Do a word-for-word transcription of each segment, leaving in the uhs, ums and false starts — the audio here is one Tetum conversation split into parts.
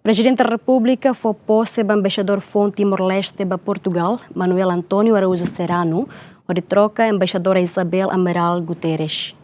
Prezidente Repúblika fó pose ba Embaixadór foun Timor-Leste ba Portugal, Manuel António Araújo Serrano, hodi troka Embaixadora Isabel Amaral Guterres.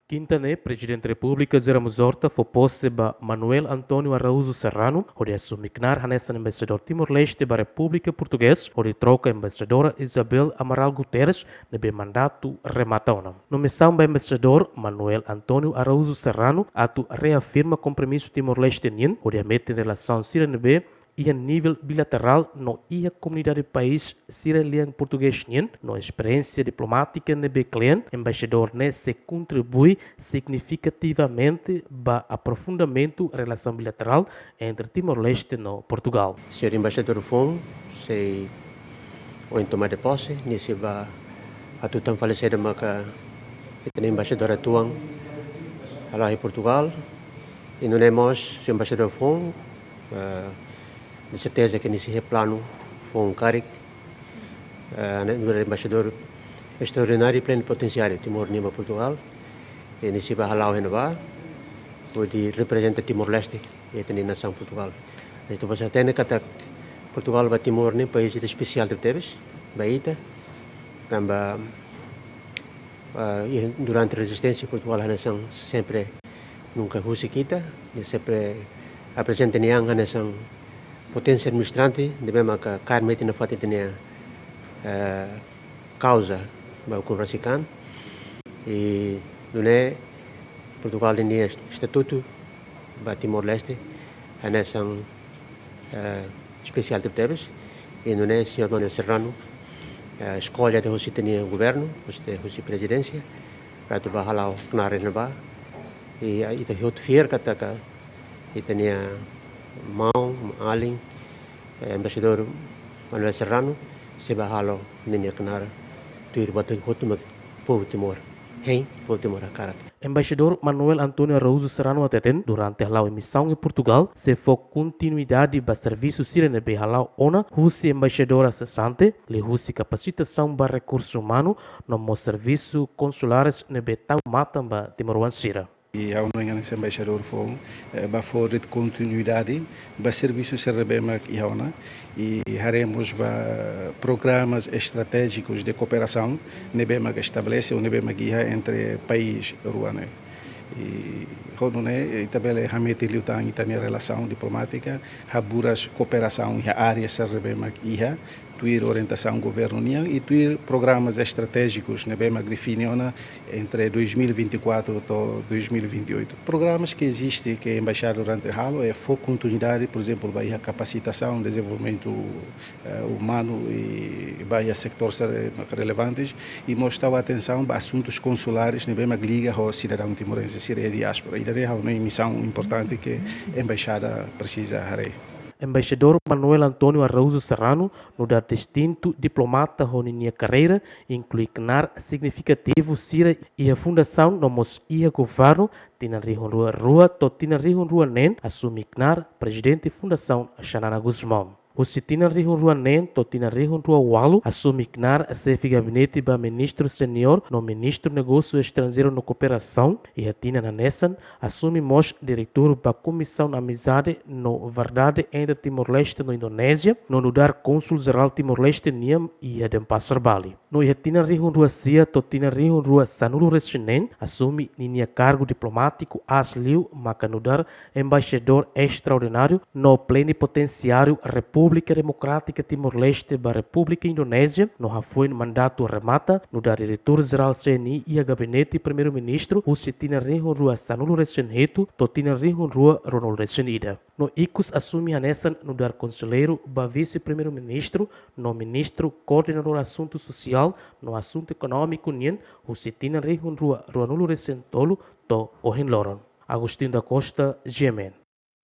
Kinta ne'e, Prezidente Repúblika José Ramos Horta fó pose ba Manuel António Araújo Serrano, hodi asumi knaar hanesan Embaixadór Timor-Leste ba Repúblika Portugés, hodi troka Embaixadora Isabel Amaral Guterres, ne'ebé mandatu remata ona. Nomeasaun ba Embaixadór Manuel António Araújo Serrano atu reafirma kompromisu Timor-Leste nian, hodi hametin relasaun sira ne'ebé iha nivel bilaterál no iha komunidade país sira-lian portugés nian, no esperiénsia diplomátika ne'ebé kle'an, embaixadór ne'e sei kontribui signifikativamente ba aprofundamentu relasaun bilaterál entre Timor-Leste no Portugal. Señór Embaixadór foun sei ohin toma pose, nia sei bá atu tan fali saida maka ita-nia embaixadór atuál hala'o iha Portugal. I nune'e mós, señór Embaixadór foun, eh, de serteza ke nia sei iha planu foun karik, eh, nu'udar embaixadór estraordináriu plenipotensiáriu Timor nian ba Portugal. I nia sei bá hala'o iha ne'ebá, hodi reprezenta Timor-Leste iha ita-nia nasaun Portugal. Entaun, ita bele hatene katak Portugal ba Timor ne'e país ida espesiál tebetebes ba ita. Tanba, ah, iha durante rezisténsia Portugal hanesan sempre nunka husik ita, nia sempre aprezenta nia an hanesan poténsia administrante, ne'ebé maka kaer metin nafatin ita-nia, eh, kauza ba ukun rasik an. I nune'e Portugal nia estatutu ba Timor-Leste hanesan, eh, espesiál tebetebes. I nune'e señór Manuel Serrano, eh, eskolla de'it husi ita-nia governu, husi, husi prezidénsia, para atu bá hala'o knaar iha ne'ebá. I, eh, ita hotu fiar katak ita-nia maun, alin, eh, Embaixadór Manuel Serrano, sei bá halo ninia knaar tuir buat hotu mak povu Timor hein, povu Timor hakarak. Embaixadór Manuel António Araújo Serrano hateten, durante hala'o misaun iha Portugal, sei fó kontinuidade ba servisu sira ne'ebé hala'o ona husi embaixadora sesante, liuhusi kapasitasaun ba rekursu umanu, no mós servisu konsulares ne'ebé tau matan ba timoroan sira. I ha'u hanoin hanesan embaixadór foun, eh, bá fó de'it kontinuidade ba servisu sira ne'ebé mak iha ona, i haree mós ba programas estratéjikus de kooperasaun ne'ebé mak estabelese ou ne'ebé mak iha entre país rua ne'e. I ho nune'e, eh, ita bele hametin liután ita-nia relasaun diplomátika, haburas kooperasaun iha área sira ne'ebé mak iha, tuir orientasaun governu nian i tuir programas estratéjikus ne'ebé mak define ona entre dois mil e vinte e quatro to'o dois mil e vinte e oito. Programas ke eziste ke embaixada durante halo é fó kontinuidade, por ezemplu, ba iha kapasitasaun, dezenvolvimentu, eh, umanu i ba iha setór sira mak relevantes i mós tau atensaun ba asuntus konsulares ne'ebé mak liga ho sidadaun timorense sira iha diáspora. Ida-ne'e ha'u hanoin misaun importante ke embaixada presiza haree. Embaixadór Manuel António Araújo Serrano nu'udar distintu diplomata ho ninia karreira, inklui knaar signifikativu sira iha fundasaun no mós iha governu, tinan rihun rua rua to'o tinan rihun rua neen asumi knaar prezidente Fundasaun Xanana Gusmão. Husi tinan rihun rua neen to'o tinan rihun rua ualu asumi knaar xefe gabinete ba ministru seniór no ministru negósiu estranjeiru no kooperasaun, iha tinan hanesan asumi mós diretór ba Komisaun Amizade no Verdade entre Timor-Leste no Indonézia, no nu'udar Kónsul Jerál Timor-Leste nian iha Denpasar, Bali. No iha tinan rihun rua sia to'o tinan rihun rua sanulu resin neen asumi ninia kargu diplomátiku aas liu maka nu'udar Embaixadór Estraordináriu no Plenipotensiáriu Repúblika Demokrátika Timor-Leste ba Repúblika Indonézia, no hafoin mandatu remata nu'udar Diretór Jerál C N I iha Gabinete Primeiru-Ministru husi tinan rihun rua sanulu resin hitu to'o tinan rihun rua ruanulu resin ida. No ikus asumi hanesan nu'udar konselleiru ba Vise-Primeiru-Ministru no Ministru Koordenadór Asuntu Sosiál no Asuntu Ekonómiku nian husi tinan rihun rua ruanulu resin tolu to'o ohin loron. Agostinho da Costa, G M N.